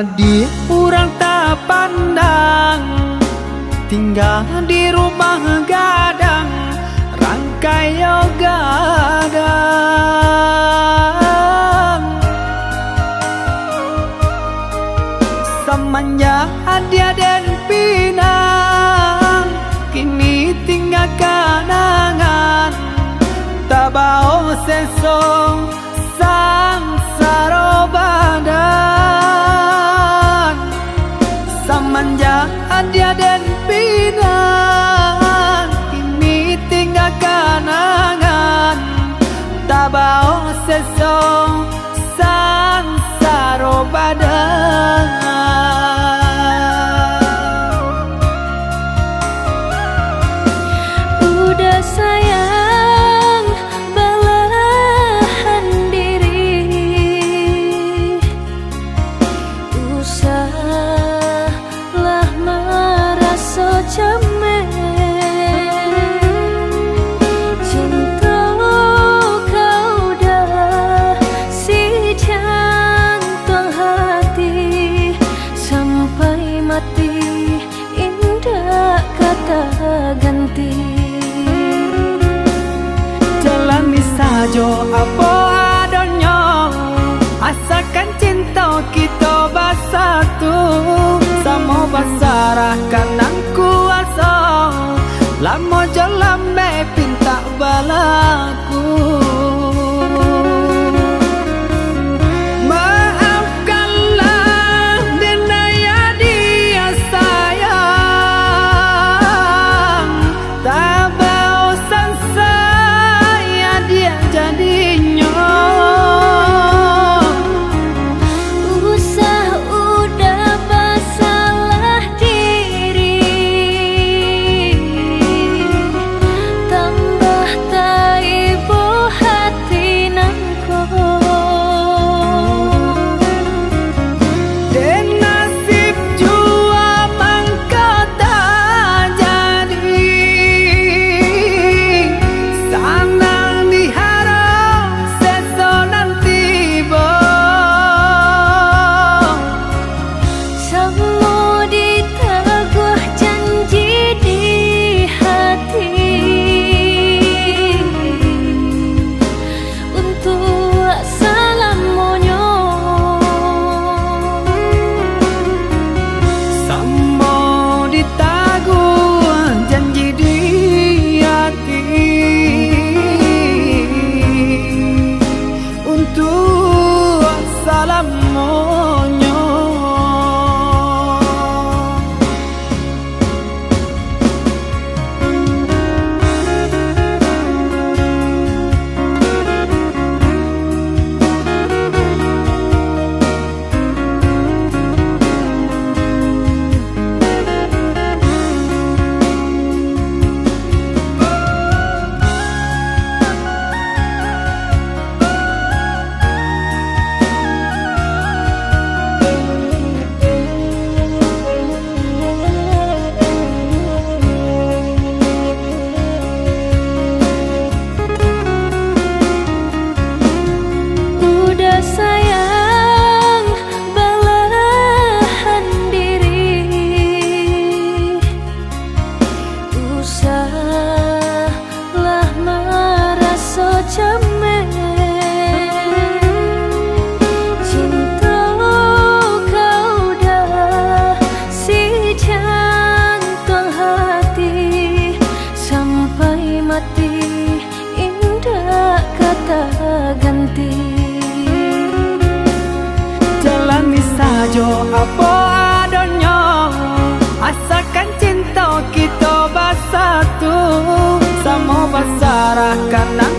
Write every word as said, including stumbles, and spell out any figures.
Di urang tapandang, tingga di rumah gadang, rangkai yo gadang. Samanjak adia den pinang, kini tingga kanangan, tabao seso sansaro badan. Samanjak adia den pinang, kini tingga kanangan, tabao seso sansaro badan. Udah sayang balahan diri, usah lah maraso cemen. Cinto kau dah si jantuang hati, sampai mati indak ka taganti. Jalani sajo apo adonyo, asakan cinto kito basatu, samo basarahkan nan kuaso, lamo jo lambek pintak balaku. Maafkanlah den ayah dia sayang, tabao sansai adia jadinyo. Usah udah basalah diri, tambah taibo hati nan ko. Den nasib jua mangko tajadi, sanang di harok seso nan tibo. Samo ditaguah janji di hati, untuak salamonyo. Samo ditaguah janji di hati, untuak salamonyo. Udah sayang balahan diri, usah lah maraso cemen. Cinto kau dah si jantuang hati, sampai mati indak ka taganti. Jalani sajo apo adonyo, asakan cinto kito basatu, samo basarahkan nan